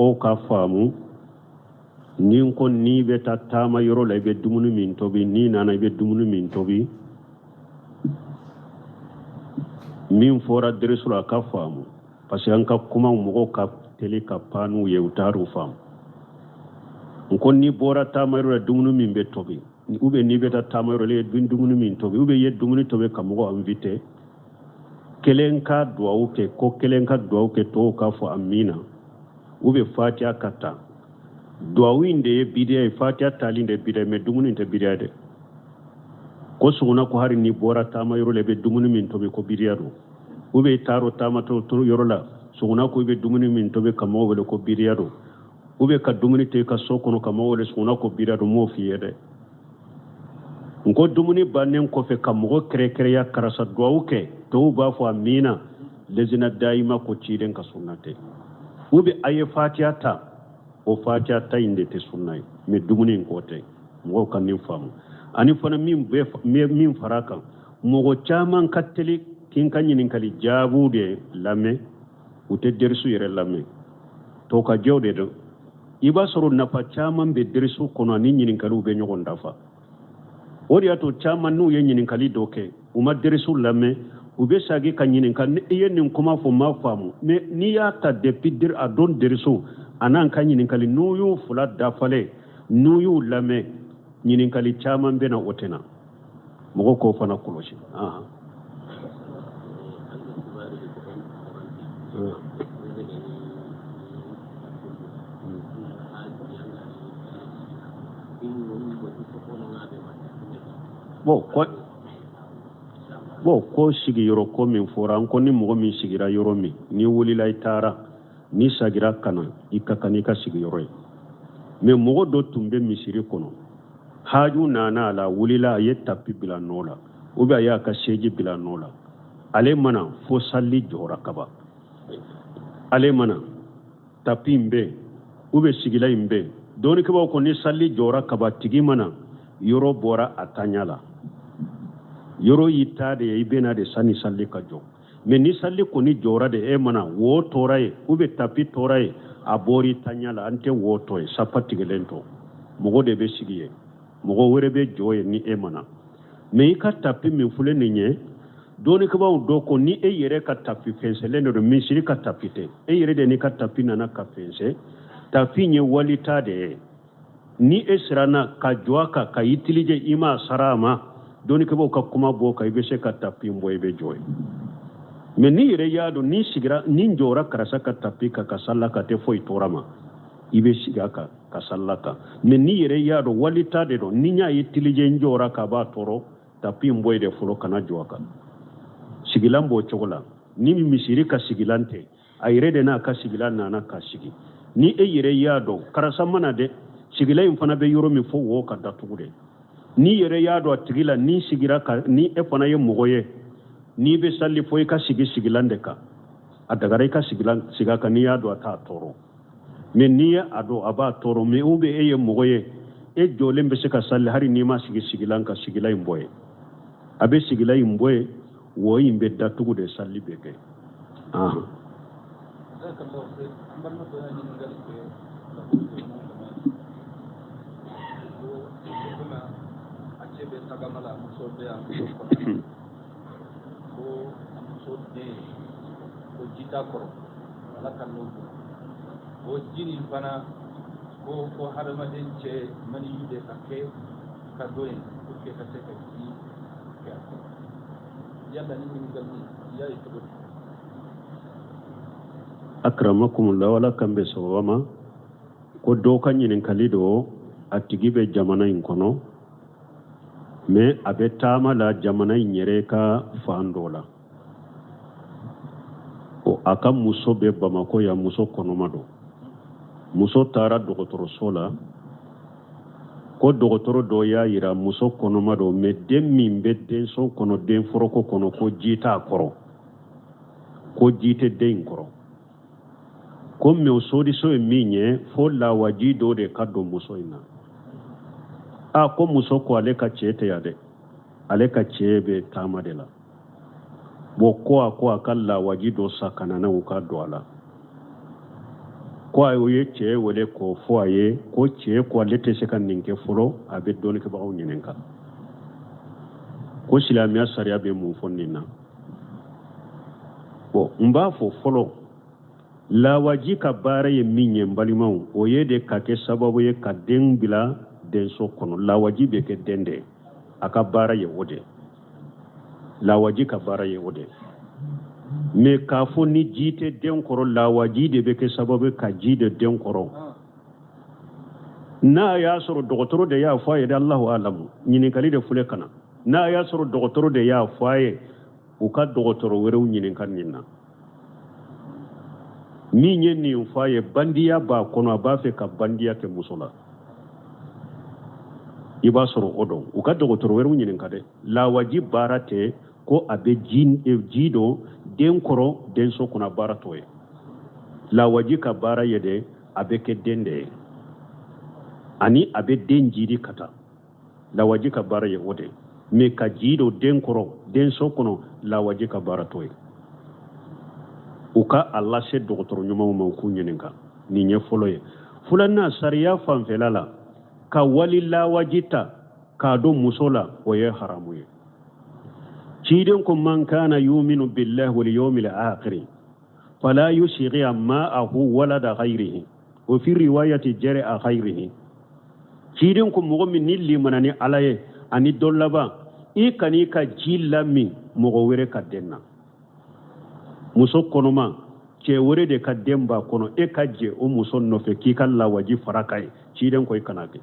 Mɔgɔw ka faamu, ni n ko n'i bɛ taa taama yɔrɔ la, i bɛ dumuni min tobi, n'i nana i bɛ dumuni min tobi, min fɔra derisu la, a ka faamu, parce que an ka kumaw, mɔgɔw ka teli ka pan n'u ye, u t'u faamu. N ko n'i bɔra taama yɔrɔ la, dumuni min bɛ tobi, ou bien n'i bɛ taa taama yɔrɔ la, i ye dumuni min tobi, ou bien i ye dumuni tobi ka mɔgɔ invité, kelen ka duwawu kɛ, ko kelen ka duwawu kɛ, tɔw k'a fɔ amina, ou bien fatiya ka ta. Duwawu in de ye bidiya ye, fatiya tali de ye bidiya ye, mais dumuni tɛ bidiya dɛ. Ko suguna ko hari n'i bɔra taama yɔrɔ la, i bɛ dumuni min tobi, ko bidiya don, ou bien i taara taama yɔrɔ la, suguna ko i bɛ dumuni min tobi ka mɔgɔw wele, ko bidiya don, ou bien ka dumuni to i ka so kɔnɔ ka mɔgɔw wele, suguna ko bidiya don. M'o f'i ye dɛ. N ko dumuni bannen kɔfɛ ka mɔgɔ kɛrɛkɛrɛya, karisa duwawu kɛ, tɔw b'a fɔ amina, lezina dayima ko ciden ka sunna tɛ. Ou bien a ye fatiya ta, o fatiya ta in de tɛ sunna ye, mais dumuni in ko tɛ. Mɔgɔw ka nin faamu. Ani fana min bɛ min fara kan, mɔgɔ caman ka teli k'i ka ɲininkali jaabiw de lamɛn, u tɛ derisu yɛrɛ lamɛn, tɔkajɛw de don. I b'a sɔrɔ nafa caman bɛ derisu kɔnɔ ani ɲininkaliw bɛ ɲɔgɔn dafa. O de y'a to caman n'u ye ɲininkali dɔ kɛ, u ma derisu lamɛn, u bɛ sagi ka ɲininka, ni i ye nin kuma fɔ, n m'a faamu. Mais n'i y'a ta depuis a don derisu a n'an ka ɲininkali, n'u y'u fila dafalen, n'u y'u lamɛn, ɲininkali caman bɛ na, o tɛ na. Mɔgɔw k'o fana kɔlɔsi. Bon, ko sigiyɔrɔ ko min fɔra, an ko ni mɔgɔ min sigira yɔrɔ min, n'i wulila i taara, n'i sagira ka na, i ka kan n'i ka sigiyɔrɔ ye. Mais mɔgɔ dɔ tun bɛ misiri kɔnɔ, haaju nana a la, wulila, a ye tapi bila nɔ la, ou bien a y'a ka seji bila nɔ la, ale mana fo sali jɔra kaban, ale mana tapi in bɛ yen ou bien sigila in bɛ yen. Dɔnnikɛbaaw ko ni sali jɔra kaban, tigi mana yɔrɔ bɔra a taɲa la, yɔrɔ y'i ta de ye, i bɛna de sani sali ka jɔ. Mais ni sali kɔni jɔra de, e mana wo tora ye ou bien tapi tora ye, a bɔra i taɲa la. An tɛ wo tɔ ye, sapa tigɛlen tɔ, mɔgɔ de bɛ sigi ye, mɔgɔ wɛrɛ bɛ jɔ ye ni e mana. Mais i ka tapi min filɛ nin ye, dɔnnikɛbaaw dɔ ko ni e yɛrɛ ka tapi fɛnsɛlen de don, misiri ka tapi tɛ, e yɛrɛ de n'i ka tapi nana ka fɛnsɛ, tapi ye walita de ye. Ni e siranna ka jɔ a kan ka utiliser, i m'a sara a ma, dɔnnikɛbaaw ka kuma bɔ kan, i bɛ se ka tapi bɔ, i bɛ jɔ ye. Mais n'i yɛrɛ y'a dɔn n'i sigira, ni jɔra karisa ka tapi kan ka sali ka tɛ foyi tɔɔrɔ ma, i bɛ sigi a kan ka sali kan. Mais n'i yɛrɛ y'a dɔn walita de don, ni n y'a utiliser n jɔra k'a b'a tɔɔrɔ, tapi in bɔ yen de fɔlɔ, kana jɔ a kan. Sigilan b'o cogo la. Ni misiri ka sigilan tɛ, a yɛrɛ de n'a ka sigilan nana ka sigi, ni e yɛrɛ y'a dɔn karisa mana dɛ, sigilan in fana bɛ yɔrɔ min fo wo ka datugu de, n'i yɛrɛ y'a dɔn a tigi la, n'i sigira ka, ni e fana ye mɔgɔ ye, n'i bɛ sali fo i ka sigi sigilan de kan, a dagara i ka sigilan sigi a kan n'i y'a dɔn a t'a tɔɔrɔ. Mais n'i ye a dɔn a b'a tɔɔrɔ, mais ou bien e ye mɔgɔ ye, e jɔlen bɛ se ka sali hali n'i ma sigi sigilan kan, sigilan in bɔ yen, a bɛ sigilan in bɔ yen, wo in bɛ datugu de, sali bɛ kɛ. Ko a muso den ko ji t'a kɔrɔ, ala ka n'o bolo o ji nin fana ko fo hadamaden cɛ maniyu de ka kɛ ka don yen pour que ka se ka ji kɛ a kɔrɔ. Yala ni ɲininkali i y'a ye cogo di? Akramakumullah, ala kan bɛ sababa ma. Ko dɔw ka ɲininkali don, a tigi bɛ jamana in kɔnɔ, mais a bɛ taama la jamana in yɛrɛ ka fan dɔ la. O a ka muso bɛ Bamakɔ yan, muso kɔnɔma don. Muso taara dɔgɔtɔrɔso la, ko dɔgɔtɔrɔ dɔ y'a yira muso kɔnɔma don, mais den min bɛ denso kɔnɔ, den foroko kɔnɔ, ko ji t'a kɔrɔ, ko ji tɛ den in kɔrɔ. Ko mais o solution ye min ye, fo lawaji dɔ de ka don muso in na. A ko muso ko ale ka cɛ tɛ yan dɛ, ale ka cɛ bɛ taama de la. Bon, ko a ko a ka lawaji dɔ sa ka na n'u ka don a la. Ko a ye cɛ wele k'o fɔ a ye ko cɛ ko ale tɛ se ka nin kɛ fɔlɔ, a bɛ dɔnnikɛbagaw ɲininka ko silamɛya sariya bɛ mun fɔ nin na. Bon, n b'a fɔ fɔlɔ, lawaji ka baara ye min ye, n balimaw, o ye de ka kɛ sababu ye ka den bila denso kɔnɔ. Lawaji bɛ kɛ den de, a ka baara ye o de, lawaji ka baara ye o de. Mais k'a fɔ ni ji tɛ den kɔrɔ, lawaji de bɛ kɛ sababu ka ji don den kɔrɔ, n'a y'a sɔrɔ dɔgɔtɔrɔ de y'a fɔ a ye dɛ, Alahu alamu, ɲininkali de filɛ ka na. N'a y'a sɔrɔ dɔgɔtɔrɔ de y'a fɔ a ye, u ka dɔgɔtɔrɔ wɛrɛw ɲininka nin na. Min ye nin fɔ a ye, bandiya b'a kɔnɔ, a b'a fɛ ka bandiya kɛ muso la, i b'a sɔrɔ o don. U ka dɔgɔtɔrɔ wɛrɛw ɲininka dɛ. Lawaji baara tɛ ko a bɛ ji don den kɔrɔ denso kɔnɔ, baara t'o ye. Lawaji ka baara ye de, a bɛ kɛ den de ye ani a bɛ den jidi ka taa. Lawaji ka baara ye o de. Mais ka ji don den kɔrɔ denso kɔnɔ, lawaji ka baara t'o ye. U ka a lase dɔgɔtɔrɔ ɲumanw ma, u k'u ɲininka. Nin ye fɔlɔ ye. Filanan, sariya fanfɛla la, ka wali lawaji ta k'a don muso la, o ye haramu ye. Ciden ko man kana yuminu billahi wal yawmil akhir fala yusghi ma'ahu walada ghayrihi wa fi riwayati jar'a ghayrihi. Ciden ko mɔgɔ min ni limana ni Ala ye ani don laban, i kan'i ka ji lamin mɔgɔ wɛrɛ ka den na. Muso kɔnɔma, cɛ wɛrɛ de ka den b'a kɔnɔ, e ka jɛ o muso nɔfɛ k'i ka lawaji fara ka ye, ciden ko i kana kɛ.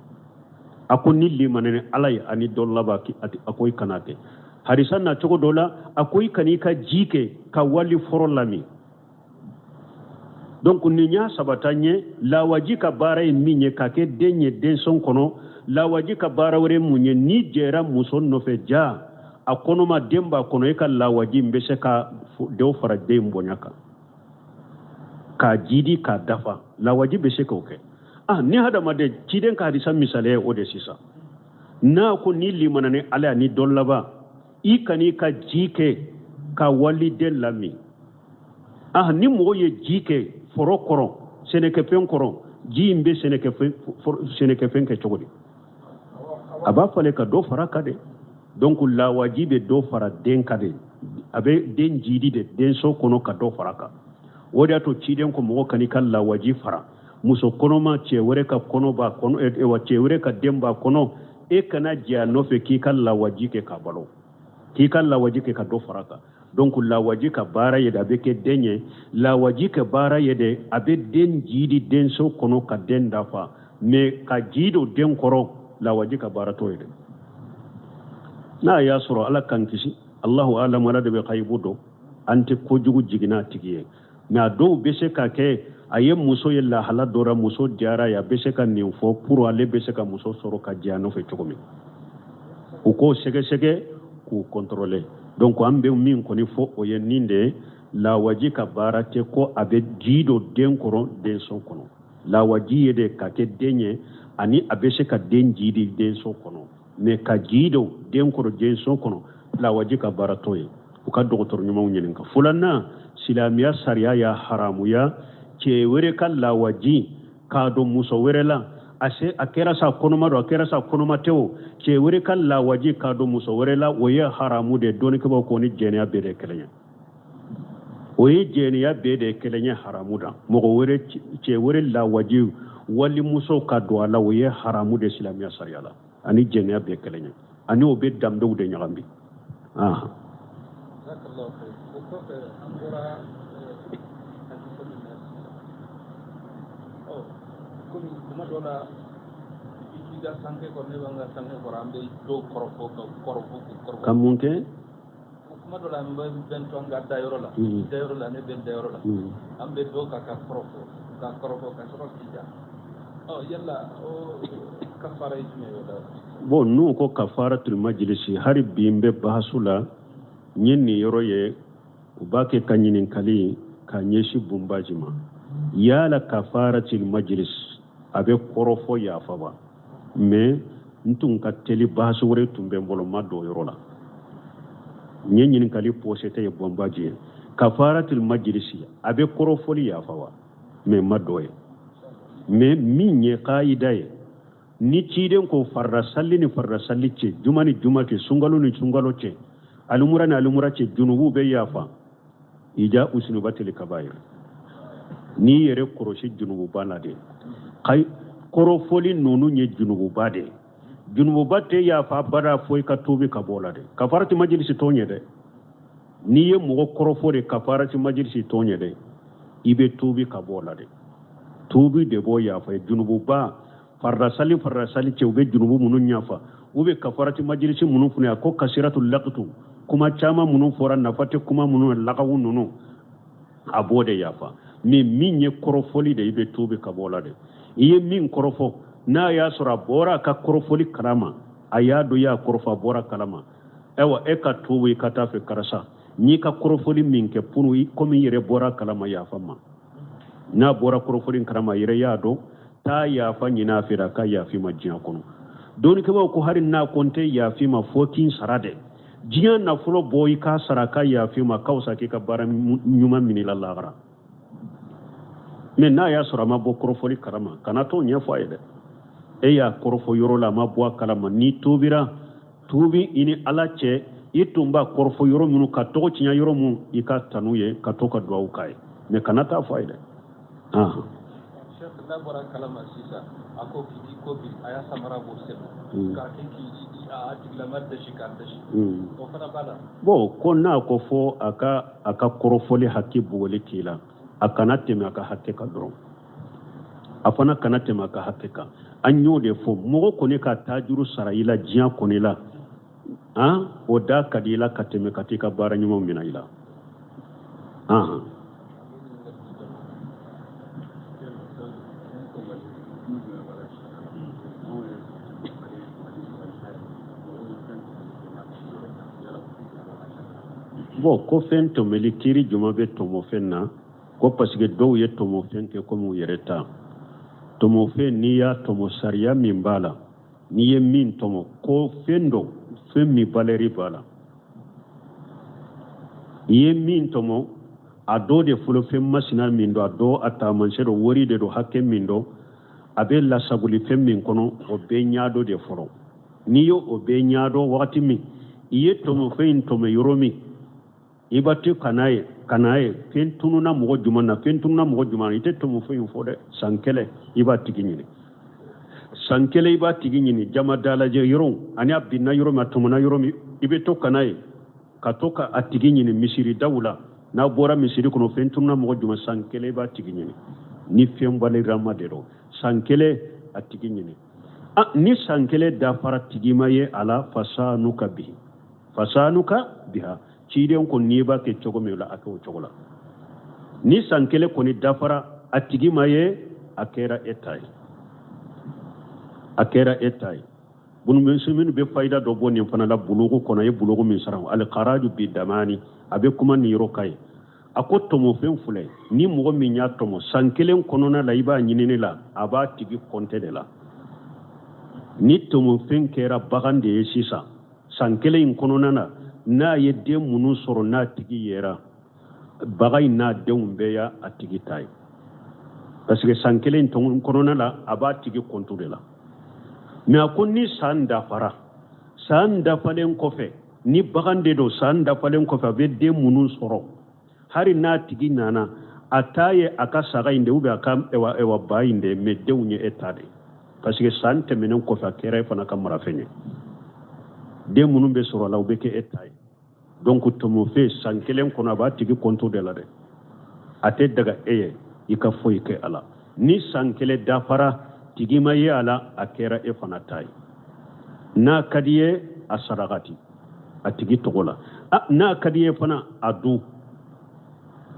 A ko ni limana ni Ala ye ani don laban, a ko i kana kɛ. Hadisa na cogo dɔ la, a ko i kan'i ka ji kɛ ka wali fɔrɔ lamin. Donc nin y'a sabata ɲɛ. Lawaji ka baara ye min ye, ka kɛ den ye denso kɔnɔ. Lawaji ka baara wɛrɛ mun ye? N'i jɛra muso nɔfɛ, ja a kɔnɔma, den b'a kɔnɔ, e ka lawaji in bɛ se ka dɔw fara den bonya kan k'a jidi k'a dafa. Lawaji bɛ se k'o kɛ. Ah, ni hadamaden, ciden ka hadisa misaliya ye o de sisan. N'a ko ni limana ni Ala ni don laban, i kan'i ka ji kɛ ka waliden lamin. Ah, ni mɔgɔ ye ji kɛ foro kɔrɔ, sɛnɛkɛfɛn kɔrɔ, ji in bɛ sɛnɛkɛfɛn kɛ cogo di? A b'a falen ka dɔ fara kan de. Donc lawaji bɛ dɔ fara den kan de, a bɛ den jidi de denso kɔnɔ ka dɔ fara kan. O de y'a to ciden ko mɔgɔ kan'i ka lawaji fara muso kɔnɔma, cɛ wɛrɛ ka kɔnɔ b'a kɔnɔ, wa cɛ wɛrɛ ka den b'a kɔnɔ, e kana jɛ a nɔfɛ k'i ka lawaji kɛ k'a balo, k'i ka lawaji kɛ ka dɔ fara kan. Donc lawaji ka baara ye de, a bɛ kɛ den ye. Lawaji ka baara ye de, a bɛ den jidi denso kɔnɔ ka den dafa. Mais ka ji don den kɔrɔ, lawaji ka baara t'o ye dɛ. N'a y'a sɔrɔ, Ala k'an kisi, Allahu alam, Ala de bɛ kayibu dɔn, an tɛ kojugu jiginna a tigi ye. Mais a dɔw bɛ se ka kɛ a ye muso ye lahala dɔ la, muso diyara ye, a bɛ se ka nin fɔ pour ale bɛ se ka muso sɔrɔ ka jɛ a nɔfɛ cogo min. U k'o sɛgɛsɛgɛ k'u contrôler. Donc an bɛ min kɔni fɔ, o ye nin de ye: lawaji ka baara tɛ ko a bɛ ji don den kɔrɔ denso kɔnɔ. Lawaji ye de ka kɛ den ye ani a bɛ se ka den jidi denso kɔnɔ. Mais ka ji don den kɔrɔ denso kɔnɔ, lawaji ka baara t'o ye. U ka dɔgɔtɔrɔ ɲumanw ɲininka. Filanan, silamɛya sariya y'a haramuya cɛ wɛrɛ ka lawaji k'a don muso wɛrɛ la. A se a kɛra sa kɔnɔma don, a kɛra sa kɔnɔma tɛ o, cɛ wɛrɛ ka lawaji k'a don muso wɛrɛ la, o ye haramu de. Dɔnnikɛbaw ko ni jɛnɛya bɛɛ de kelen ye, o ye jɛnɛya bɛɛ de kelen ye, haramu da. Mɔgɔ wɛrɛ, cɛ wɛrɛ lawaji walimuso ka don a la, o ye haramu de silamɛya sariya la, ani jɛnɛya bɛɛ kelen ye, ani o bɛ danbew de ɲagami. O kɔfɛ, an bɔra hadisa min na sisan, ɔ komi kuma dɔ la i t'i ka sanke kɔrɔ, ne b'an ka sanke kɔrɔ, an bɛ dɔw kɔrɔfɔ ka kɔrɔfɔ k'u kɔrɔfɔ. Ka mun kɛ? Kuma dɔ la an bɛ bɛn to an ka dayɔrɔ la, dayɔrɔ la, ne bɛ n dayɔrɔ la, an bɛ dɔw kan ka kɔrɔfɔ ka kɔrɔfɔ ka sɔrɔ k'i da. Ɔ yala o kafara ye jumɛn ye o la? Bon, n'u ko kafaratul majlisi, hali bi n bɛ bahasu la. N ye nin yɔrɔ ye, u b'a kɛ ka ɲininkali ka ɲɛsin bunbaji ma. Yala kafaratul majlis a bɛ kɔrɔfɔ yafa wa? Mais n tun ka teli, bahasu wɛrɛ tun bɛ n bolo, n ma don o yɔrɔ la. N ye ɲininkali posé tɛ ye bunbaji ye, kafaratul majlisi a bɛ kɔrɔfɔli yafa wa? Mais n ma dɔ ye. Mais min ye kayida ye, ni ciden ko farida salli ni farida salli cɛ, juma ni juma cɛ, sunkalo ni sunkalo cɛ, alimura ni alimura cɛ, junubu bɛ yafa. Ija usnubatili kabayir, n'i yɛrɛ kɔrɔsi junububa la de. Kɔrɔfɔli ninnu ye junububa de ye. Junububa tɛ yafa abada fo i ka tuubi ka bɔ o la de. Kafarati majilisi t'o ɲɛ dɛ. N'i ye mɔgɔ kɔrɔfɔ de, kafarati majilisi t'o ɲɛ dɛ. I bɛ tuubi ka bɔ o la de. Tuubi de b'o yafa. Junububa, farida sali farida sali cɛ, u bɛ junubu minnu yafa, u bɛ kafarati majilisi minnu fana, a ko kasiratu lakitu, kuma caman minnu fɔra, nafa tɛ kuma minnu na, lagawu ninnu, a b'o de yafa. Mais min ye kɔrɔfɔli de, i bɛ tuubi ka bɔ o la de. I ye min kɔrɔfɔ, n'a y'a sɔrɔ a bɔra a ka kɔrɔfɔli kalama, a y'a dɔn i y'a kɔrɔfɔ, a bɔra kalama, ayiwa, e ka tuubi, i ka taa fɛ, karisa, n y'i ka kɔrɔfɔli min kɛ punu, komi i yɛrɛ bɔra kalama, yafa ma. N'a bɔra kɔrɔfɔli kalama, a yɛrɛ y'a dɔn, taa yafa ɲini a fɛ, a ka yafa i ma diɲɛ kɔnɔ. Dɔnnikɛbaaw ko hali n'a ko n tɛ yafa i ma fo k'i sara dɛ, diɲɛ nafolo bɔ i k'a sara, ka yafa i ma, ka fisa k'i ka baara ɲuman minɛ i la lahara. Mais n'a y'a sɔrɔ a ma bɔ kɔrɔfɔli kalama, kana t'o ɲɛfɔ a ye dɛ. E y'a kɔrɔfɔ yɔrɔ la, a ma bɔ a kalama, n'i tuubira, tuubi i ni Ala cɛ. I tun b'a kɔrɔfɔ yɔrɔ minnu, ka tɔgɔ tiɲɛ yɔrɔ minnu, i ka tanu ye, ka to ka duwawu k'a ye, mais kana taa fɔ a ye dɛ. Cheikh, n'a bɔra kalama sisan, a ko k'i ko bi a y'a samara bɔ sɛbɛn k'a kɛ k'i a tigilama dasi k'a dasi, o fana b'a la. Bon, ko n'a ko fo a ka kɔrɔfɔli hakɛ bugɔli k'i la, a kana tɛmɛ a ka hakɛ kan dɔrɔn. A fana kana tɛmɛ a ka hakɛ kan. An y'o de fɔ, mɔgɔ kɔni ka taajuru sara i la diɲɛ kɔni la, han, o da ka di i la ka tɛmɛ ka t'i ka baara ɲumanw minɛ i la. Han. Bon, ko fɛn tɔmɔli, kiiri juma bɛ tɔmɔfɛn na? Ko parce que dɔw ye tɔmɔfɛn kɛ komi u yɛrɛ ta tɔmɔfɛn. N'i y'a tɔmɔ, sariya min b'a la, n'i ye min tɔmɔ, ko fɛn dɔ, fɛn min valeur b'a la, i ye min tɔmɔ, a dɔ de fɔlɔ, fɛn masina min don, a dɔ a taamasiyɛn dɔ, wari de don, hakɛ min don, a bɛ lasagoli fɛn min kɔnɔ, o bɛɛ ɲɛdɔn de fɔlɔ. N'i ye o bɛɛ ɲɛdɔn, wagati min i ye tɔmɔfɛn in tɔmɔ yɔrɔ min, i b'a to ka n'a ye, ka n'a ye fɛn tununa mɔgɔ jumɛn na, fɛn tununa mɔgɔ jumɛn na, i tɛ tɔmɔfɛn in fɔ dɛ. San kelen i b'a tigi ɲini, san kelen i b'a tigi ɲini jama dalajɛ yɔrɔ ani a binna yɔrɔ min, a tɔmɔna yɔrɔ min, i bɛ to ka n'a ye, ka to ka a tigi ɲini misiri daw la. N'a bɔra misiri kɔnɔ, fɛn tununa mɔgɔ jumɛn, san kelen i b'a tigi ɲini. Ni fɛn valeur de don, san kelen a tigi ɲini. Ni san kelen dafara, tigi ma ye a la, fasanuka bihi, fasanuka biha. Ciden ko n'i b'a kɛ cogo min la, a kɛ o cogo la. Ni san kelen kɔni dafara, a tigi ma ye, a kɛra e ta ye, a kɛra e ta ye. Minnu bɛ fayida dɔ bɔ nin fana la, bulugu kɔnɔ, a ye bulugu min sara, alikaraju bi damani, a bɛ kuma nin yɔrɔ ka ye. A ko tɔmɔfɛn filɛ, ni mɔgɔ min y'a tɔmɔ, san kelen kɔnɔna la i b'a ɲinini la, a b'a tigi kɔnte de la. Ni tɔmɔfɛn kɛra bagan de ye sisan, san kelen in kɔnɔna na, n'a ye den minnu sɔrɔ, n'a tigi yera, bagan in n'a denw bɛɛ y'a a tigi ta ye, parce que san kelen in kɔnɔna la, a b'a tigi kɔntu de la. Mais a ko ni san dafara, san dafalen kɔfɛ, ni bagan de don, san dafalen kɔfɛ, a bɛ den minnu sɔrɔ, hali n'a tigi nana, a ta ye a ka saga in de ou bien a ka ɛwa ba in de, mais denw ye e ta de, parce que san tɛmɛnen kɔfɛ, a kɛra e fana ka marafɛn ye. Den minnu bɛ sɔrɔ a la, u bɛ kɛ e ta ye. Donc tɔmɔfɛn, san kelen kɔnɔ, a b'a tigi kɔnto de la dɛ. A tɛ daga e ye i ka foyi kɛ a la. Ni san kelen dafara, tigi ma ye a la, a kɛra e fana ta ye. N'a ka di ye, a sarakati a tigi tɔgɔ la. N'a ka di ye fana, a dun.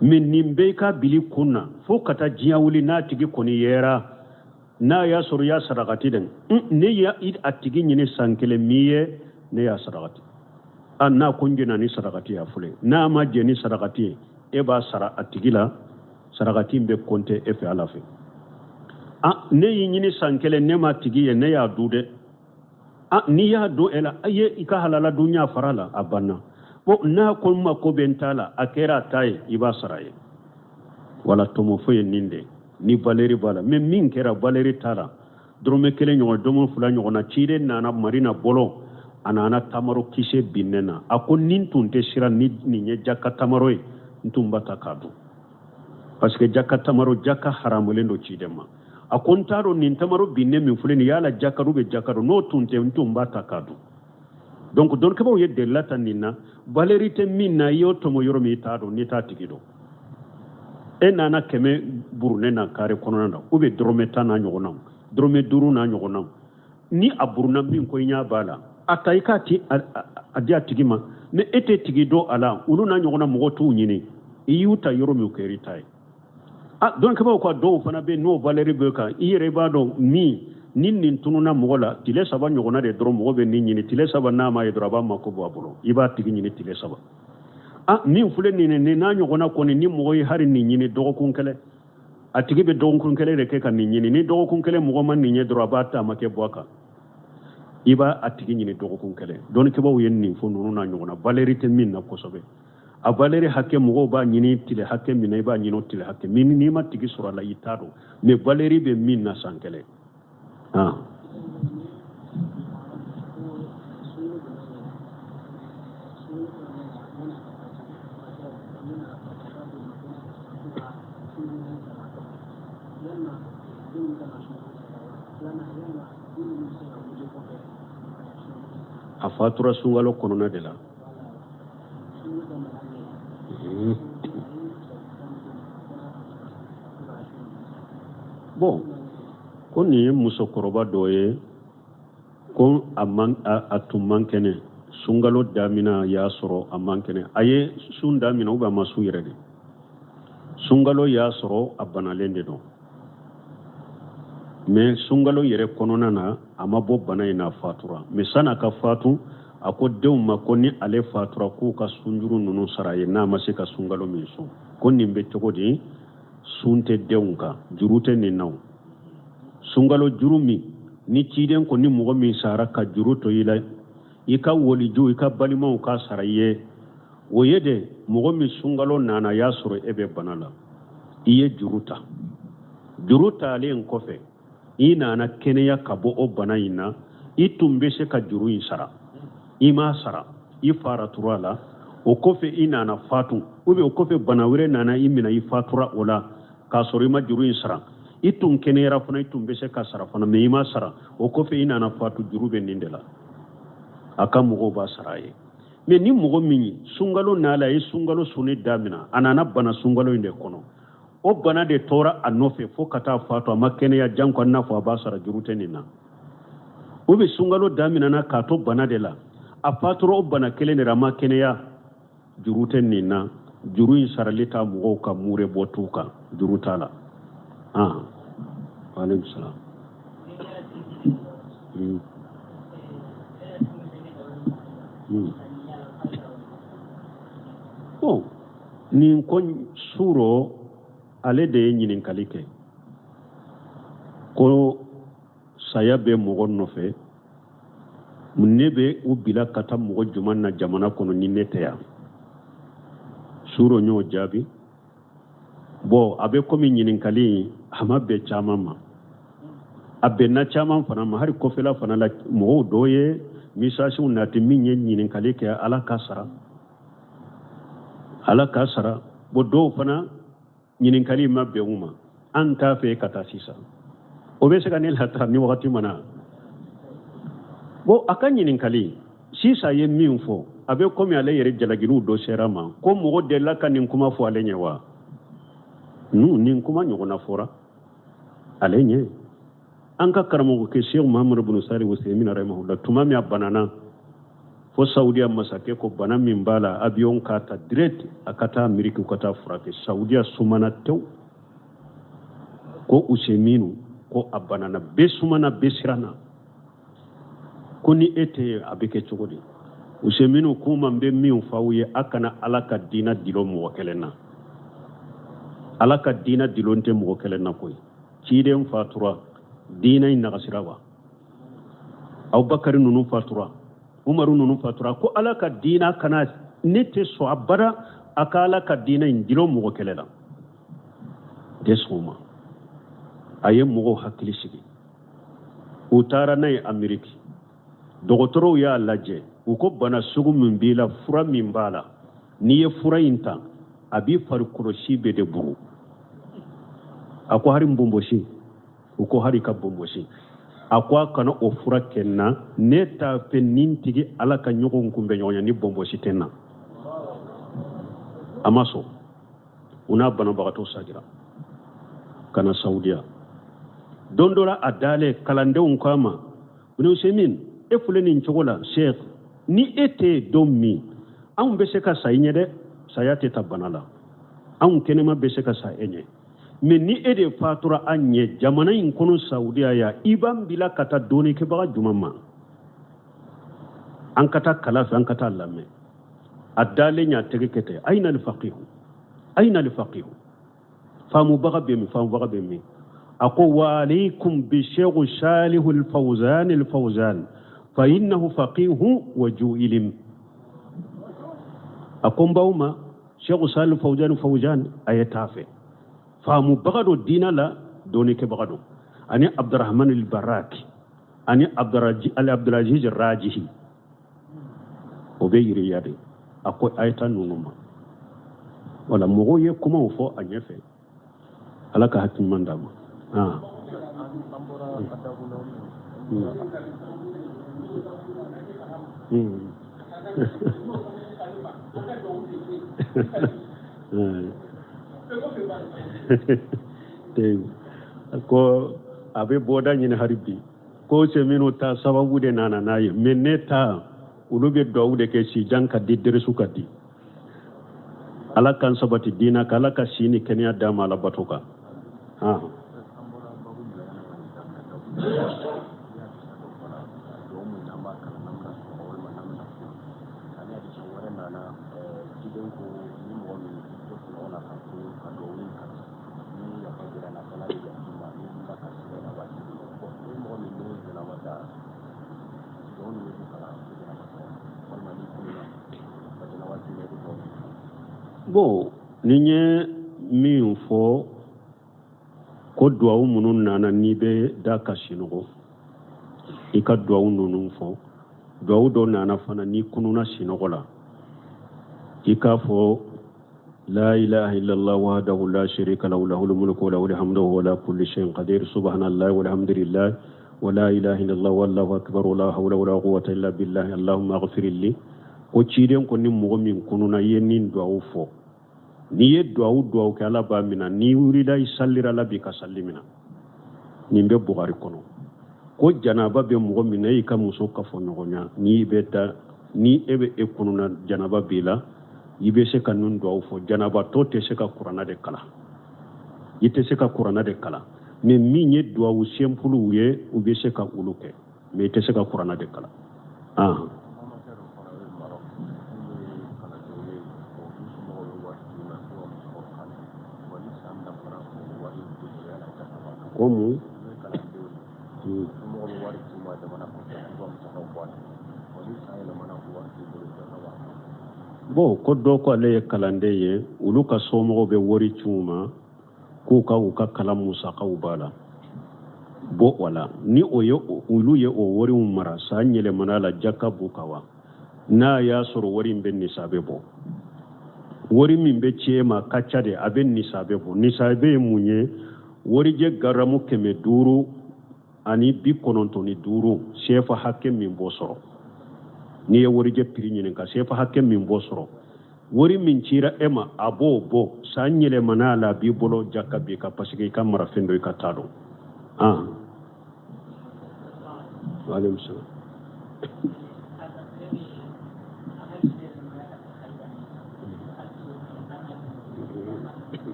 Mais nin bɛɛ ka bili kun na fo ka taa diɲɛ wuli. N'a tigi kɔni yera, n'a y'a sɔrɔ i y'a sarakati dɛ, ne y'a a tigi ɲini san kelen min ye, ne y'a sarakati. A n'a ko n jɛna ni sarakati ye, a filɛ. N'a ma jɛ ni sarakati ye, e b'a sara a tigi la. Sarakati in bɛ kɔnte e fɛ Ala fɛ. A ne y'i ɲini san kelen, ne ma tigi ye, ne y'a du dɛ. A n'i y'a dun e la, a ye i ka halala dun, y'a fara la, a banna. Bon, n'a ko n ma ko bɛ n ta la, a kɛra a ta ye, i b'a sara ye. Wala tɔmɔfo ye nin de. Ni valeur b'a la, mais min kɛra valeur t'a la, dɔrɔmɛ kelen ɲɔgɔn, dɔrɔmɛ fila ɲɔgɔn na. Ciden nana Madina bɔlɔn, a nana tamaro kisɛ binnen na. A ko ni n tun tɛ siran ni nin ye jaka tamaro ye, n tun b'a ta k'a dun, parce que jaka tamaro, jaka haramulen don ciden ma. A ko n t'a dɔn nin tamaro binnen min filɛ nin yala jaka don bɛ jaka don, n'o tun tɛ n tun b'a ta k'a dun. Donc dɔnnikɛbaaw ye delila ta nin na, valeur tɛ min na, i y'o tɔmɔ yɔrɔ min i t'a dɔn, n'i t'a tigi dɔn. E nana 100 burunnen na kare kɔnɔna na, ou bien dɔrɔmɛ 10 n'a ɲɔgɔnnaw, dɔrɔmɛ 5 n'a ɲɔgɔnnaw, ni a burunna min ko i ɲɛ b'a la, a ta i k'a ti a di a tigi ma, mais e tɛ tigi dɔn a la, olu n'a ɲɔgɔnna mɔgɔ t'u ɲini, i y'u ta yɔrɔ min o kɛr'i ta ye. A dɔnnikɛbaaw ka dɔw fana bɛ yen n'o valeur bɛ kan, i yɛrɛ b'a dɔn min ni nin tununna mɔgɔ la, tile 3 ɲɔgɔnna de dɔrɔn mɔgɔ bɛ nin ɲini, tile 3 n'a ma ye dɔrɔn a b'a mako bɔ a bolo, i b'a tigi ɲini tile 3. A min filɛ nin ye, nin n'a ɲɔgɔnna kɔni, ni mɔgɔ ye hali nin ɲini dɔgɔkun kelen, a tigi bɛ dɔgɔkun kelen de kɛ ka nin ɲini, ni dɔgɔkun kelen mɔgɔ ma nin ye dɔrɔn a b'a taamakɛ bɔ a kan, i b'a a tigi ɲini dɔgɔkun kelen. Dɔnnikɛbaaw ye nin fɔ ninnu n'a ɲɔgɔnna, valeur tɛ min na kosɛbɛ. A valeur hakɛ mɔgɔw b'a ɲini tile hakɛ min na, i b'a ɲini o tile hakɛ min, n'i ma tigi sɔrɔ a la i t'a dɔn, mais valeur bɛ min na san kelen. Ah. A fatura sunkalo kɔnɔna de la. Bon, ko nin ye musokɔrɔba dɔ ye, ko a tun man kɛnɛ, sunkalo damina y'a sɔrɔ a man kɛnɛ, a ye sun damina ou bien a ma sun yɛrɛ de, sunkalo y'a sɔrɔ a banalen de don, mais sunkalo yɛrɛ kɔnɔna na a ma bɔ bana in na, a fatura. Mais san'a ka fatu, a ko denw ma ko ni ale fatura k'u ka sunjuru ninnu sara ye, n'a ma se ka sunkalo min sun. Ko nin bɛ cogo di? Sun tɛ denw kan, juru tɛ nin na o. Sunkalo juru min ni ciden ko ni mɔgɔ min sara ka juru to i la, i ka waliju, i ka balimaw ka sara i ye, o ye de mɔgɔ min sunkalo nana y'a sɔrɔ e bɛ bana la, i ye juru ta, juru talen kɔfɛ i nana kɛnɛya ka bɔ o bana in na, i tun bɛ se ka juru in sara, i m'a sara, i faratura la, o kɔfɛ i nana fatu, ou bien o kɔfɛ bana wɛrɛ nana i minɛ, i fatura o la k'a sɔrɔ i ma juru in sara, i tun kɛnɛyara fana, i tun bɛ se ka sara fana, mais i ma sara, o kɔfɛ i nana fatu, juru bɛ nin de la, a ka mɔgɔw b'a sara a ye. Mais ni mɔgɔ min ye sunkalo nala, a ye sunkalo sunni daminɛ, a nana bana sunkalo in de kɔnɔ, o bana de tora a nɔfɛ fo ka taa fatu, a ma kɛnɛya janko n'a fɔ a b'a sara, juru tɛ nin na. O bɛ sunkalo daminɛna k'a to bana de la, a fatura o bana kelen de la, a ma kɛnɛya, juru tɛ nin na, juru in sarali t'a mɔgɔw ka mure bɔ t'u kan, juru t'a la. Ah, waaleykum salaam. Bon, nin ko suro ale de ye ɲininkali kɛ ko saya bɛ mɔgɔ nɔfɛ, ne bɛ u bila ka taa mɔgɔ jumɛn na jamana kɔnɔ ni ne tɛ yan? Suro y'o jaabi. Bon, a bɛ komi ɲininkali in a ma bɛn caman ma, a bɛnna caman fana ma, hali kɔfɛla fana la mɔgɔw dɔw ye misasiw nati min ye ɲininkali kɛ, Ala ka sara, Ala ka sara. Bon, dɔw fana ɲininkali ma bɛn u ma, an t'a fɛ ka taa sisan, o bɛ se ka ne lataa ni wagati mana. Bon, a ka ɲininkali sisan ye min fɔ, a bɛ komi ale yɛrɛ jalakiliw dɔ sera ma, ko mɔgɔ delila ka nin kuma fɔ ale ɲɛ wa? Nin kuma ɲɔgɔnna fɔra ale ɲɛ. An ka karamɔgɔkɛ Seku Muhamadu bin Sali Useyimina rahimahullah, tuma min a banana fo Saudiya masakɛ ko bana min b'a la, avion k'a ta direct a ka taa Ameriki ka taa furakɛ. Saudiya sumana tewu, ko Useyiminu ko a banana, bɛɛ sumana, bɛɛ siranna, ko ni e tɛ yen a bɛ kɛ cogo di? Useyiminu k'u ma, n bɛ min fɔ aw ye, a kana Ala ka diinɛ dilo mɔgɔ kelen na. Ala ka diinɛ dilon tɛ mɔgɔ kelen na koyi. Ciden fatura, diinɛ in nagasira wa? Abubakari ninnu fatura, Umaru ninnu fatura, ko Ala ka diinɛ kana, ne tɛ sɔn abada a ka Ala ka diinɛ in dilo mɔgɔ kelen na, tɛ sɔn o ma. A ye mɔgɔw hakili sigi. U taara n'a ye Ameriki. Dɔgɔtɔrɔw y'a lajɛ, u ko bana sugu min b'i la, fura min b'a la, n'i ye fura in ta, a b'i farikolo si bɛɛ de bugu. A ko hari n bonbosi. U ko hari ka bonbosi. A ko a kana o fura kɛ n na, ne t'a fɛ ni n tigi Ala ka ɲɔgɔn kunbɛn ɲɔgɔn ye ni bonbosi tɛ n na. A ma sɔn. U n'a banabagatɔ sagira ka na Saudiya. Don dɔ la a dalen, kalandenw k'a ma, Ibn Usaymin, e filɛ nin cogo la, Sheikh, ni e tɛ yen don min, anw bɛ se ka sa i ɲɛ dɛ, saya tɛ ta bana la, anw kɛnɛma bɛ se ka sa e ɲɛ, mais ni e de fatura an ɲɛ jamana in kɔnɔ Saudiya yan, i b'an bila ka taa dɔnnikɛbaga jumɛn ma? An ka taa kalan fɛ, an ka taa lamɛn. A dalen y'a tɛgɛ kɛ ten, ayina alifaqihu, ayina alifaqihu, faamubaga bɛ min, faamubaga bɛ min? A ko wa alaykum bi sheikh salihu alfawzan alfawzan fa innahu faqihu wa ju ilim. A ko n b'aw ma sheikh salihu fawzan fawzan, a ye t'a fɛ, faamubaga don diina la, dɔnnikɛbaga don, ani abdurahman albaraki ani abdulaziz rajihi, o bɛ yiriya de. A ko a ye taa ninnu ma. Wala mɔgɔw ye kumaw fɔ a ɲɛfɛ. Ala ka hakili ɲuman d'a ma. Ko a bɛ bɔda ɲini hali bi, ko Usayminw ta sababu de nana n'a ye, mais ne ta olu bɛ duwawu de kɛ sijan ka di, derisu ka di. Ala k'an sabati diina kan, Ala ka si ni kɛnɛya d'an ma Ala bato kan. Bon, ni n ye min fɔ ko duwawu minnu nana n'i bɛ da ka sinɔgɔ, i ka duwawu ninnu fɔ. Duwawu dɔ nana fana n'i kununa sinɔgɔ la, i k'a fɔ la ilaha illallah wahdahu la sharika lahu lahul mulku wa lahul hamdu wa huwa ala kulli shay'in qadir subhanallahi walhamdulillah wa la ilaha illallah wallahu akbar wa la hawla wa la quwwata illa billah allahumma ighfir li. Ko ciden ko ni mɔgɔ min kununa i ye nin duwawu fɔ, n'i ye duwawu duwawu kɛ Ala b'a mina, n'i wulila i salira Ala b'i ka sali mina. Nin bɛ Bukari kɔnɔ. Ko janaba bɛ mɔgɔ min na, e y'i ka muso kafoɲɔgɔnya, n'i bɛ da, ni e bɛ e kununa janaba b'i la, i bɛ se ka nin duwawu fɔ. Janabatɔ tɛ se ka kuranna de kalan, i tɛ se ka kuranna de kalan, mais min ye duwawu simple ye, u bɛ se ka olu kɛ, mais i tɛ se ka kuranna de kalan. Ko mun? Bon, ko dɔ ko ale ye kalanden ye, olu ka somɔgɔw bɛ wari ci u ma k'u ka u ka kalan musakaw b'a la. Bon, wala ni o ye olu ye o wariw mara, san yɛlɛmana la, jaka b'u kan wa? N'a y'a sɔrɔ wari in bɛ nisabe bɔ, wari min bɛ ci e ma ka ca de, a bɛ nisabe bɔ. Nisabe ye mun ye? Warijɛ garamu 595, sefa hakɛ min b'o sɔrɔ. N'i ye warijɛ prix ɲininka, sefa hakɛ min b'o sɔrɔ, wari min cira e ma a b'o bɔ. San yɛlɛmana la, a b'i bolo, jaka b'i kan, parce que i ka marafɛn don, i ka taa don. Waaleykum salaam.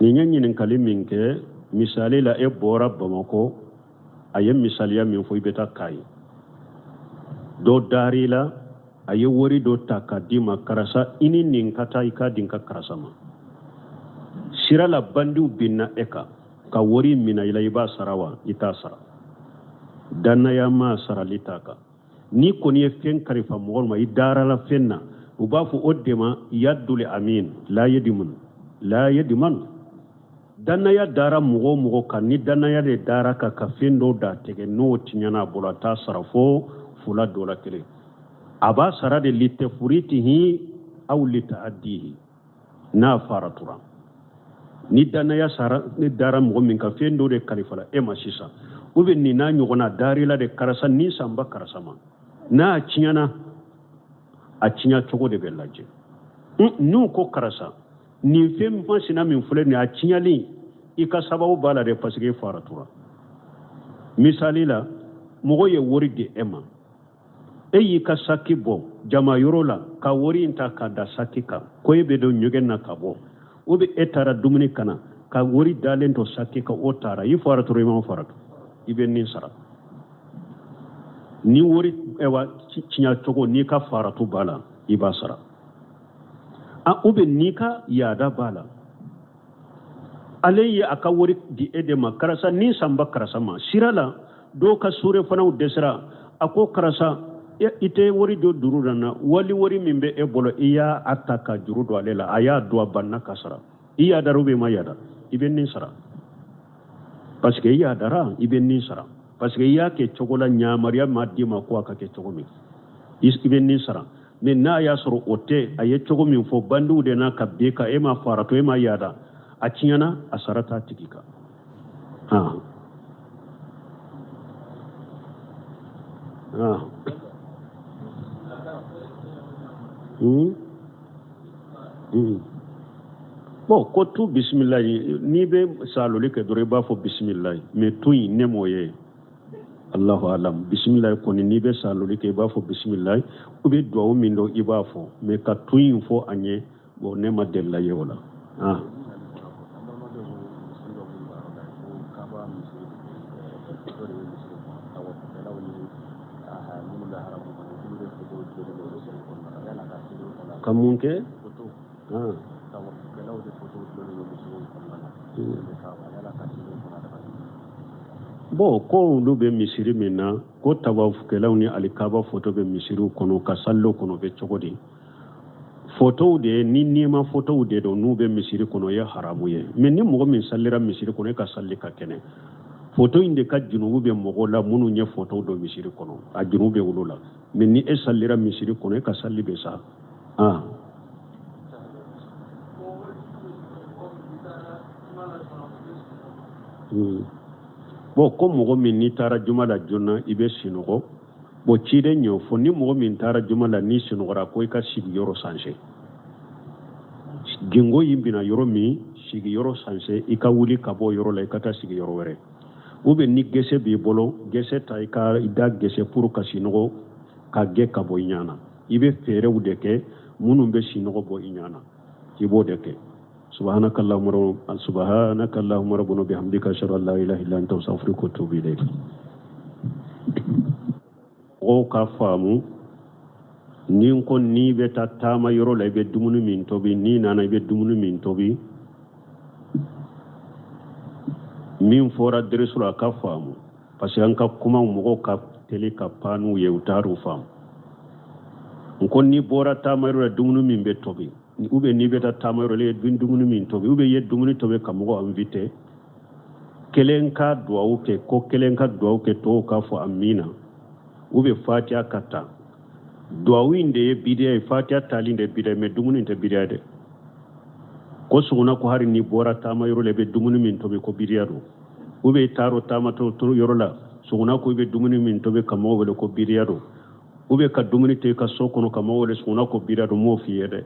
Nin ye ɲininkali min kɛ, misali la e bɔra Bamakɔ, a ye misaliya min fɔ, i bɛ taa Kayi, dɔ dar'i la, a ye wari dɔ ta ka d'i ma, karisa i ni nin ka taa, i k'a di n ka karisa ma. Sira la bandiw binna e kan ka wari minɛ i la, i b'a sara wa? I t'a sara. Dannaya ma sarali t'a kan. N'i kɔni ye fɛn kalifa mɔgɔ ma, i dara la fɛn na, u b'a fɔ o de ma yadul amin la yadimun la yadiman. Dannaya dara mɔgɔ o mɔgɔ kan, ni dannaya de dara ka ka fɛn dɔ datigɛ, n'o tiɲɛna a bolo, a t'a sara fo fula dɔ la kelen. A b'a sara de litafuritihi aw litaaddihi n'a faratura. Ni dannaya sara ni dara mɔgɔ min kan, fɛn dɔ de kalifala e ma sisan, ou bien nin n'a ɲɔgɔnna darila de karisa ni sanba karisa ma, n'a tiɲɛna, a tiɲɛ cogo de bɛ lajɛ. N'u ko karisa nin fɛn masina min filɛ nin, a tiɲɛlen i ka sababu b'a la dɛ, parce que e faratura. Misali la, mɔgɔ ye wari di e ma, e y'i ka saki bɔ jama yɔrɔ la ka wari in ta k'a da saki kan ko e bɛ don ɲɛgɛn na ka bɔ, ou bien e taara dumuni kana ka wari dalen to saki kan, o taara, i faratura, i ma faratu, i bɛ nin sara. Ni wari ɛwa tiɲɛ cogo n'i ka faratu b'a la, i b'a sara. A ou bien n'i ka yaada b'a la, ale ye a ka wari di e de ma, karisa ni sanba karisa ma, sira la dɔw ka sure fanaw dɛsɛra, a ko karisa i tɛ wari dɔ juru da na, wali wari min bɛ e bolo i y'a ta ka juru don ale la, a y'a don a banna ka sara, i yaadara ou bien i ma yaada, i bɛ nin sara, parce que i yaadara, i bɛ nin sara, parce que i y'a kɛ cogo la yamaruya ma d'i ma ko a ka kɛ cogo min, i bɛ nin sara. Mais n'a y'a sɔrɔ o tɛ, a ye cogo min fɔ bandiw de n'a ka bin kan, e ma farato, e ma yaada, a tiɲɛna, a sara t'a tigi kan. Ah. Ah. Hmm? Hmm. Bon, ko tu bisimilayi, n'i bɛ saloli kɛ dɔrɔn i b'a fɔ bisimilayi, mais tu in ne m'o ye. Allahu alam. Bisimilayi kɔni, n'i bɛ saloli kɛ i b'a fɔ bisimilayi, u bɛ duwawu min dɔn i b'a fɔ, mais ka tu in fɔ a ɲɛ, bon, ne ma delila ye o la. Ah. Ka mun kɛ? Ah. Bon, ko olu bɛ misiri min na, ko tawafukɛlaw ni alikaba foto bɛ misiriw kɔnɔ ka sallo kɔnɔ, bɛ cogo di? Fotow de ye ni nima fotow de don, n'u bɛ misiri kɔnɔ, o ye haramu ye. Mais ni mɔgɔ min salira misiri kɔnɔ, e ka salli ka kɛnɛ. Foto in de ka junubu bɛ mɔgɔw la minnu ye fotow don misiri kɔnɔ, a junubu bɛ olu la. Mais ni e salira misiri kɔnɔ, e ka salli bɛ sa. Ah. Bon, ko mɔgɔ min n'i taara juma la joona i bɛ sinɔgɔ, bon, ciden y'o fɔ, ni mɔgɔ min taara juma la n'i sinɔgɔra, ko i ka sigiyɔrɔ sanse, gingo y'i binna yɔrɔ min, sigiyɔrɔ sanse, i ka wuli ka bɔ yɔrɔ la, i ka taa sigiyɔrɔ wɛrɛ. Ou bien ni gese b'i bolo, gese ta, i ka i da gese pour ka sinɔgɔ ka gɛn ka bɔ i ɲɛ na. I bɛ fɛɛrɛw de kɛ minnu bɛ sinɔgɔ bɔ i ɲɛ na, i b'o de kɛ. سبحانك اللهم سبحانك اللهم ربنا بحمدك أشهد أن لا إله إلا أنت أستغفرك وأتوب إليك. Mɔgɔw ka faamu, ni n ko n'i bɛ taa taama yɔrɔ la, i bɛ dumuni min tobi, n'i nana i bɛ dumuni min tobi, min fɔra derisu la, a ka faamu, parce que an ka kumaw mɔgɔw ka teli ka pan n'u ye, u taar'u faamu. N ko n'i bɔra taama yɔrɔ la, dumuni min bɛ tobi, ou bien n'i bɛ taa taama yɔrɔ la, i ye dumuni min tobi, ou bien i ye dumuni tobi ka mɔgɔ invité, kelen ka duwawu kɛ, ko kelen ka duwawu kɛ, tɔw k'a fɔ amina, ou bien fatiya ka ta. Duwawu in de ye bidiya ye, fatiya tali de ye bidiya ye, mais dumuni in tɛ bidiya dɛ. Ko suguna ko hari n'i bɔra taama yɔrɔ la, i bɛ dumuni min tobi, ko bidiya don. Ou bien i taara taama yɔrɔ la, suguna ko i bɛ dumuni min tobi ka mɔgɔw wele, ko bidiya don. Ou bien ka dumuni to i ka so kɔnɔ ka mɔgɔw wele, suguna ko bidiya don. M'o f'i ye dɛ.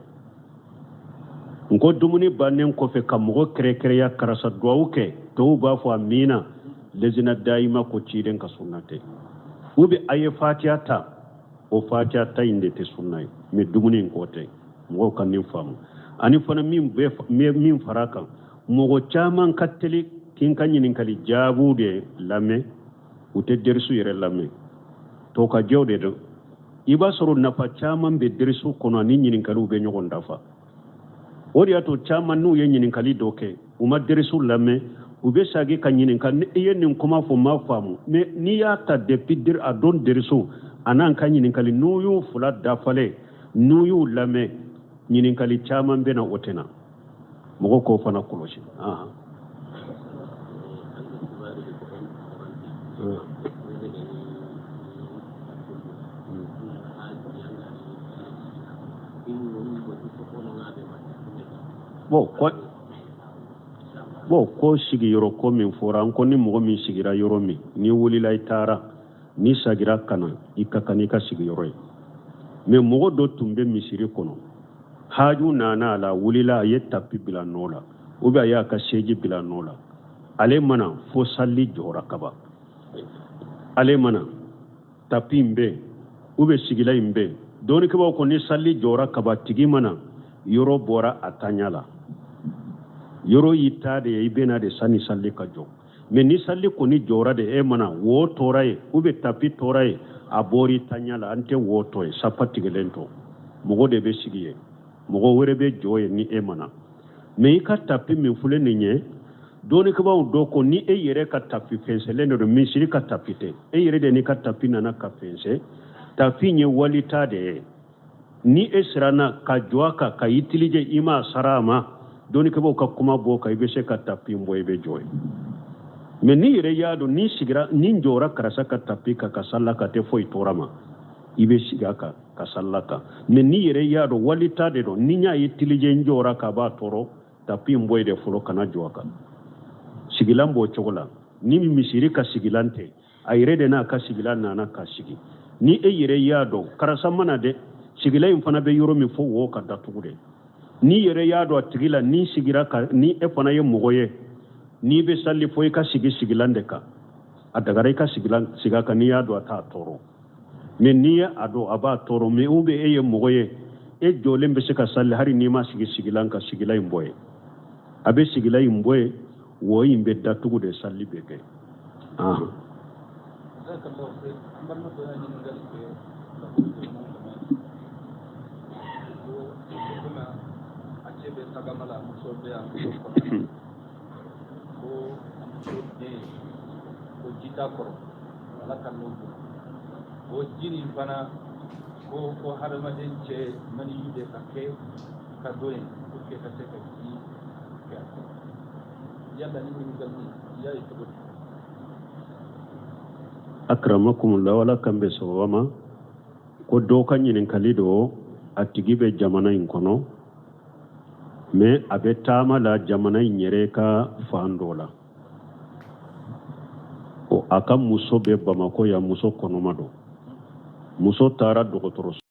N ko dumuni bannen kɔfɛ ka mɔgɔ kɛrɛkɛrɛya, karisa duwawu kɛ, tɔw b'a fɔ amina, lezina dayima ko ciden ka sunna tɛ. Ou bien a ye fatiya ta, o fatiya ta in de tɛ sunna ye, mais dumuni in ko tɛ. Mɔgɔw ka nin faamu. Ani fana min bɛ min fara a kan, mɔgɔ caman ka teli k'i ka ɲininkali jaabiw de lamɛn, u tɛ derisu yɛrɛ lamɛn, tɔkajɛw de don. I b'a sɔrɔ nafa caman bɛ derisu kɔnɔ ani ɲininkaliw bɛ ɲɔgɔn dafa. O de y'a to caman n'u ye ɲininkali dɔ kɛ, u ma derisu lamɛn, u bɛ sagi ka ɲininka, i ye nin kuma fɔ, ma faamu. Mais n'i y'a ta depuis a don derisu, A n'an ka ɲininkali, n'u y'u fila dafalen, n'u y'u lamɛn, ɲininkali caman bɛ na, o tɛ na. Mɔgɔ k'o fana kɔlɔsi. Bon, ko sigiyɔrɔ ko min fɔra, an ko ni mɔgɔ min sigira yɔrɔ min, n'i wulila i taara, n'i sagira ka na, i ka kan n'i ka sigiyɔrɔ ye. Mais mɔgɔ dɔ tun bɛ misiri kɔnɔ, haaju nana a la, wulila, a ye tapi bila nɔ la, ou bien a y'a ka seji bila nɔ la. Ale ma na fo sali jɔra kaban. Ale ma na, tapi in bɛ yen ou bien sigila in bɛ yen. Dɔnnikɛbaaw ko ni sali jɔra kaban, tigi ma na, yɔrɔ bɔra a taɲa la. Yɔrɔ y'i ta de ye, i bɛ na de sani sali ka jɔ. Mais ni sali kɔni jɔra de, e ma na, wo tora yen ou bien tapi tora yen, a bɔra i taɲa la. An tɛ wo tɔ ye, safa tigɛlen tɔ, mɔgɔ de bɛ sigi yen, mɔgɔ wɛrɛ bɛ jɔ yen ni e ma na. Mais i ka tapi min filɛ nin ye, dɔnnikɛbaaw dɔ ko ni e yɛrɛ ka tapi fɛnsɛlen de don, misiri ka tapi tɛ, e yɛrɛ de n'i ka tapi nana ka fɛnsɛ, tapi ye walita de ye. Ni e siranna ka jɔ a kan ka utiliser, i m'a sara a ma, dɔnnikɛbaaw ka kuma b'o kan, i bɛ se ka tapi bɔ, i bɛ jɔ yen. Mais n'i yɛrɛ y'a dɔn n'i sigira, ni n jɔra karisa ka tapi kan ka sali ka tɛ foyi tɔɔrɔ ma, i bɛ sigi a kan ka sali kan. Mais n'i yɛrɛ y'a dɔn walita de don, ni n y'a utiliser, n jɔra k'a b'a tɔɔrɔ, tapi in bɔ yen de fɔlɔ, kana jɔ a kan. Sigilan b'o cogo la. Ni misiri ka sigilan tɛ, a yɛrɛ de n'a ka sigilan nana ka sigi. Ni e yɛrɛ y'a dɔn karisa ma na dɛ, sigilan in fana bɛ yɔrɔ min fo wo ka datugu de. N'i yɛrɛ y'a dɔn a tigi la, n'i sigira ka, ni e fana ye mɔgɔ ye, n'i bɛ sali fo i ka sigi sigilan de kan, a dagara i ka sigilan sigi a kan n'i y'a dɔn a t'a tɔɔrɔ. Mais n'i ye a dɔn a b'a tɔɔrɔ, mais ou bien e ye mɔgɔ ye, e jɔlen bɛ se ka sali hali n'i ma sigi sigilan kan, sigilan in bɔ yen. A bɛ sigilan in bɔ yen, wo in bɛ datugu de, sali bɛ kɛ. An balima dɔ y'a ɲininkali kɛ ka bɔ jamana kɔnɔ ko komi a cɛ bɛ tagama la, muso bɛ yan, muso kɔnɔ, ko a muso den ko ji t'a kɔrɔ, Ala ka n'o bolo o ji nin fana ko hadamaden cɛ maniyu de ka kɛ ka don yen pour que ka se ka ji kɛ a kɔrɔ. Yala ni ɲininkali i y'a ye cogo di? Akramakumullah, Ala kan bɛ sababa ma. Ko dɔw ka ɲininkali don, a tigi bɛ jamana in kɔnɔ, mais a bɛ taama la jamana in yɛrɛ ka fan dɔ la. O a ka muso bɛ Bamakɔ yan, muso kɔnɔma don. Muso taara dɔgɔtɔrɔso